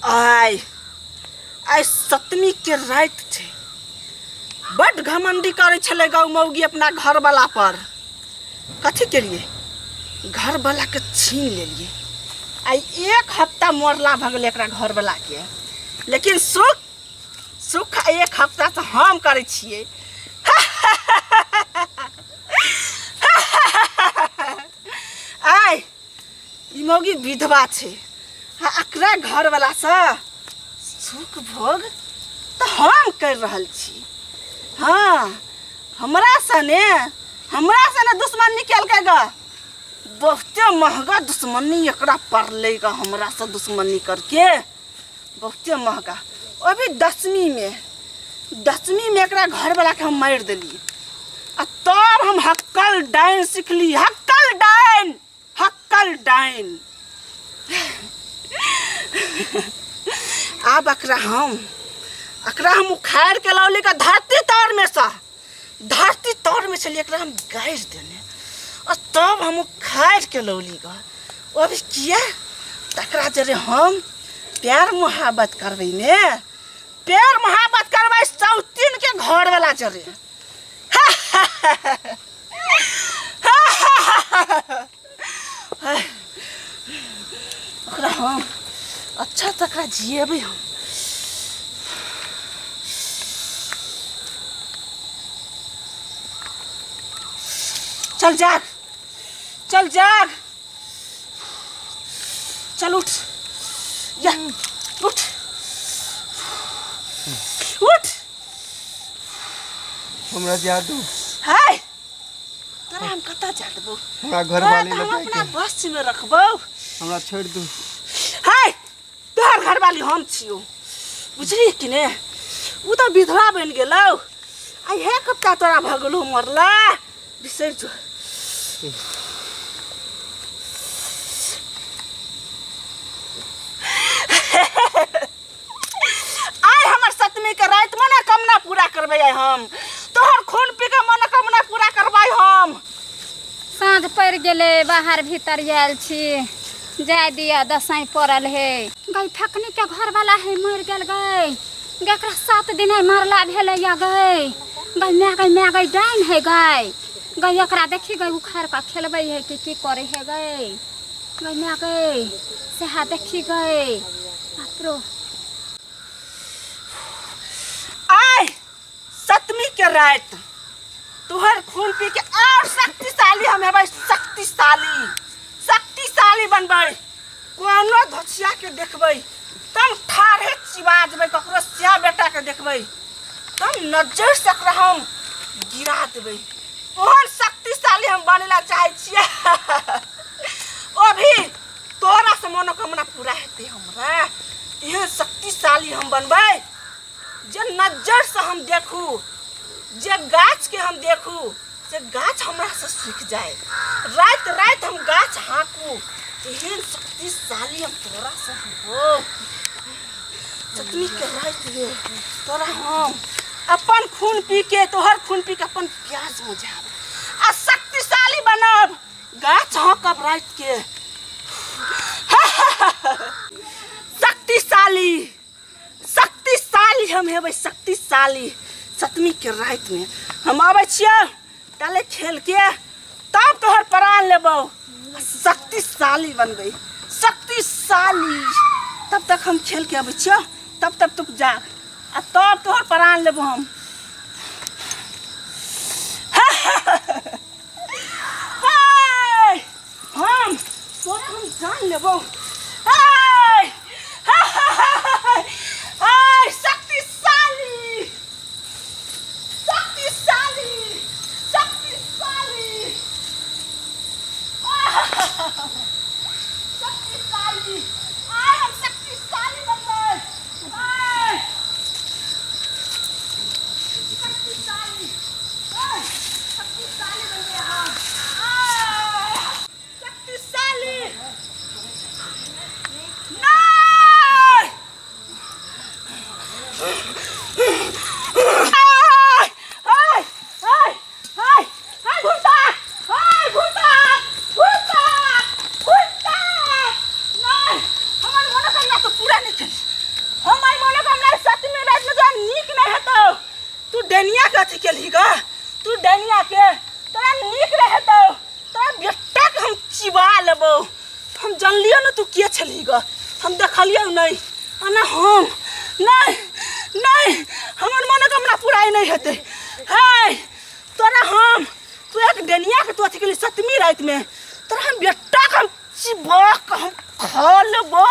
आइ आइ सप्तमी के राति छै। बड्ड घमंडी करै छलै गौ मौगी अपना घरवाला पर। कथी केलिए? घरवाला के छीन लेलिए। आइ एक हफ्ता मरला भऽ गेलै एकरा घरवाला के, लेकिन सुख सुख एक हफ्ता से हम करै छियै। आइ ई मौगी विधवा छै आ एकरा घरवलासँ सुख भोग तऽ हम करि रहल छी। हँ, हमरा सने हमरा सने दुश्मनी केलकै ग, बहुते महगा दुश्मनी एकरा पड़लै ग। हमरासँ दुश्मनी करके बहुते महगा। अभी दसवींमे एकरा घरवलाके हम मारि देलियै आ तब हम हक्कल डाइन सिखली। हक्कल डाइन, हक्कल डाइन। आब एकरा हम उखाड़ के लौली के धरती तर में से, धरती तर में छलियै, एकरा हम गाड़ि देने आ तब हम उखाड़ के लौली ग। अभी किया तकरा जरे हम प्यार मोहब्बत करबै ने, प्यार मोहब्बत करबै सौतीन के घर वाला जरे। ओकरा हम अच्छा तकरा जिएबै हम। चल जाग, चल जाग, चल उठ, या उठ, उठ। हमरा जा दू। हाय, तोरा हम कतऽ जा देबौ? हमरा घर तोरा वाली तऽ हम लग अपना जाके बस में रखबौ। हमरा छोड़ दू। हाय, तोहर घरवाली हम छियौ, बुझली कि ने? उ तऽ विधवा बनि गेलौ। आ हे कप्ता तोरा भऽ गेलौ मरला, बिसरि जो। आइ हमर सतमी के राति मनोकामना पूरा करबै। आइ हम तोहर खून पी के मनोकामना पूरा करबै हम। साँझ पड़ि गेलै, बाहर भीतर आयल छी, जाय दिअ, दसाइ पड़ल हे। गई फकनी के घरवाला है मरि गेल गई। गई एकरा 7 दिन है मरला भेलै या गई। गई माय, गई माय, गई डाइन है गई। गई एकरा देखी गई, उखाड़ कऽ खेलबै है कि की करै है गई। गई माय गई, सेहा देखी गई, बापरो। आइ सतमी के राति तोहर खून पी के और शक्तिशाली हम हेबै, शक्तिशाली, शक्तिशाली बनबै। कोनो धोछिया के देखबै तम ठाढ़े चिबा देबै, ककरो सिया बेटा के देखबै तम नजर से एकरा हम गिरा देबै। ओहन शक्तिशाली हम बने ला चाहै छियै। अभी तोरा से मनोकामना पूरा हेतै हमरा। एहन शक्तिशाली हम बनबै जे नजर से हम देखू, जे गाछ के हम देखू से गाछ हमरा से सूख जाए। राति राति हम गाछ हाँकू, एहन शक्तिशाली हम तोरा से हो। सतमी के राति रे तोरा हम अपन खून पी के, तोहर खून पी के अपन प्यास बुझाब आ शक्तिशाली बनब। गाछ हाँकब राति के। शक्तिशाली, शक्तिशाली हम हेबै, शक्तिशाली। सतमी के राति में हम आबै छियै ताले खेल के, तब तोहर प्राण लेबौ। शक्तिशाली बनबै, शक्तिशाली। तब तक हम खेल के अबै छियौ, तब तक तू जाग आ तब तोहर प्राण लेबौ हम। हाय, हम तोरा हम जान लेबौ। हाय, हाय, हाय, शक्तिशाली, शक्तिशाली, शक्तिशाली, शक्तिशाली। आइ हम शक्तिशाली बनबै। आइ शक्तिशाली, आइ शक्तिशाली बनबै हम। आइ शक्तिशाली। नहि, आइ, आइ, आइ, आइ, आइ, भूता, आइ, भूता, भूता, भूता। नहि, डैनिया के अथी केलही ग तू डैनिया के तोरा नीक रहे तो तोरा बेटा के हम चिबा लेबौ हम जानलियो ने तू के छलही ग हम देखलियो नहीं आ ना हम नहीं नहीं हमर मनोकामना पूरा नहीं हेतै हे तोरा हम तू एक डैनिया के तू अथी केलही सतमी राति में तोरा हम बेटा के हम चिबा के हम खा लेबौ।